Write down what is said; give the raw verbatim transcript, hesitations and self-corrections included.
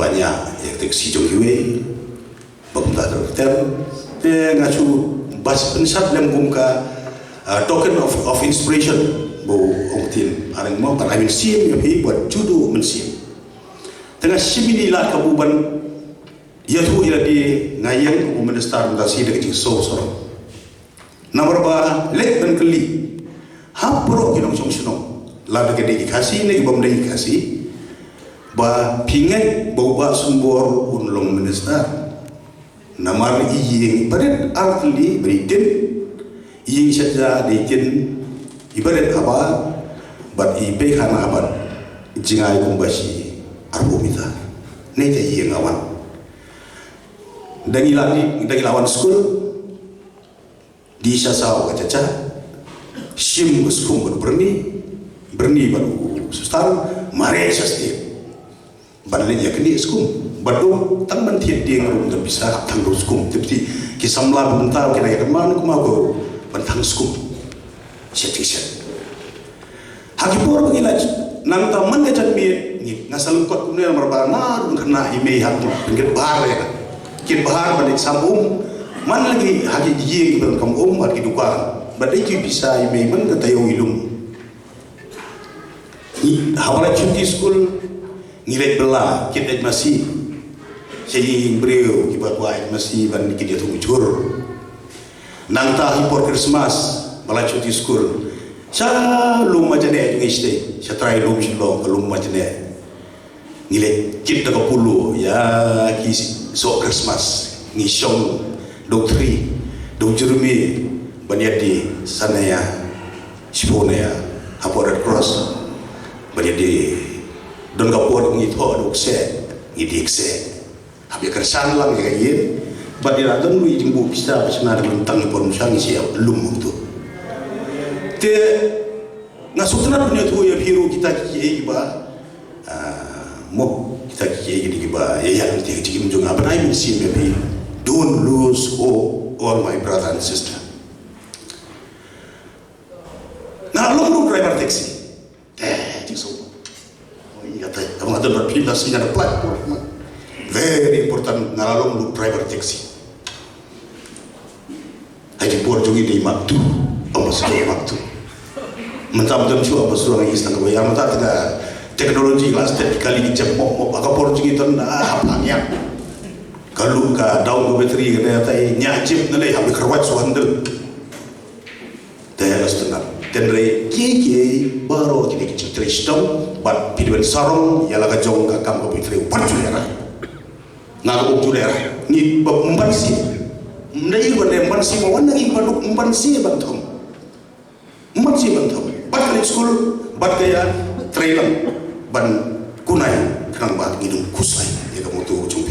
Tanya ïa ka taxi jong kiwei ba kumta ter ter. Te nga shu bas pynsat lem kum ka, ah, token of, of inspiration, ba u ong ktien areng mo, but I mean siem ïa phi ba judo mynsiem. Te nga shim ïa i lad kabu ban ïathuh ïa lade, nga ïeng kum u minister mynta shi da ka jingsngew sarong. Namar ba leit ban kylli ha baroh ki nongshong shnong, lada ki dei ki Khasi ne ki bym dei ki Khasi, ba phi ngeit ba u Bah Sumbor un long minister. Namar i ïing i barit artylli ba dei tin, i ïing shatja dei tin, i barit haba, bad i peikhana bad jngai kumba shi arphew mita. Ngi te i ïing a wan. Da ngi la, da ngi la wan skul, di sha saw ka chacha, shim ka skum bad Byrni, Byrni bad u Sultan, mareh sha state. Ban leit ïa kane skum, bad dum tang ban thied dieng rum da pisa hap tang dum skum, tip ti ki samla bym tau ki na ïa ka man kuma ko ban tang skum. Shet shet. Ha ki por ba ngi la nang ta man ka jan miet ngi nga sa lyngkot kumne namar ba nga ruh kane i mei ha ka pynket bahar ïa ka. Kit bahar ba dik sam um man lagi ha ki ïing ki ban kam um ha ki dukan. Ba dei ki pisa i mei man ka taïew i lum. Ngi haba la chuti skul ngi leit bylla kit eit masi. Sha ïing briew kiba kwah eit masi ban kit ïa thung jhur. Nangta hi por Krismas ba la chuti skul sha lum Majane ngi sdei sha trai lum Shillong ka lum Majane. Ngi leit kit da ka pulu ïa ki soh Krismas ngi shong dok thri dok jurmi ban ïa di sana ïa shipun ïa hapoh Red Cross ban ïa di don ka por ngi thoh dok se ngi dik se. Hap ïa kyrshan lang ïa ka ïing bad ïa la don ruh i jingbuh pisa ba shna da lum tang i por ngi shang ïa lum tu. Te nga sngewtynnat ban ïathuh ïa phi ruh kita ki kiei kiba, ah, mo kita ki kiei kiba ïa ïa ki kiei kiba jong nga ban ai mynsiem ïa phi. Don't lose hope, all my brother and sister. Nga long ruh driver taxi. Eh, jingsuk. Oh, ïa tai. Tang nga don bad phi la sngi nga da platform. Very important, nga la long ruh driver taxi. Ai ki por jong ngi dei Mark two, ambassador Mark two. Mynta mynta shu ambassador ngi is tang ka ba ïa mynta tang ka technology la step kali ki jep mok mok. Ka por jong ngi don, ah, hap hang ïa. Ka lu ka down ka battery ka dei tai nia jep na lei hap ka kharwat su handle. Te la sdang. Tynrai kiei kiei baroh kine ki jingtrei shitom bad phi dei ban sarong ïa la ka jong ka kam ka phi trei u pat ju lehrain. Nga ka bok ju lehrain. Ngi ba ym ban siew. Ym dei ban dei ym ban siew ba wan na ngi ba duk ym ban siew ban thom. Ym ban siew ban thom. Bad ka leit skul bad ka ïa trei lang ban kunai khnang ba ngi dum kusai ïa ka moto jong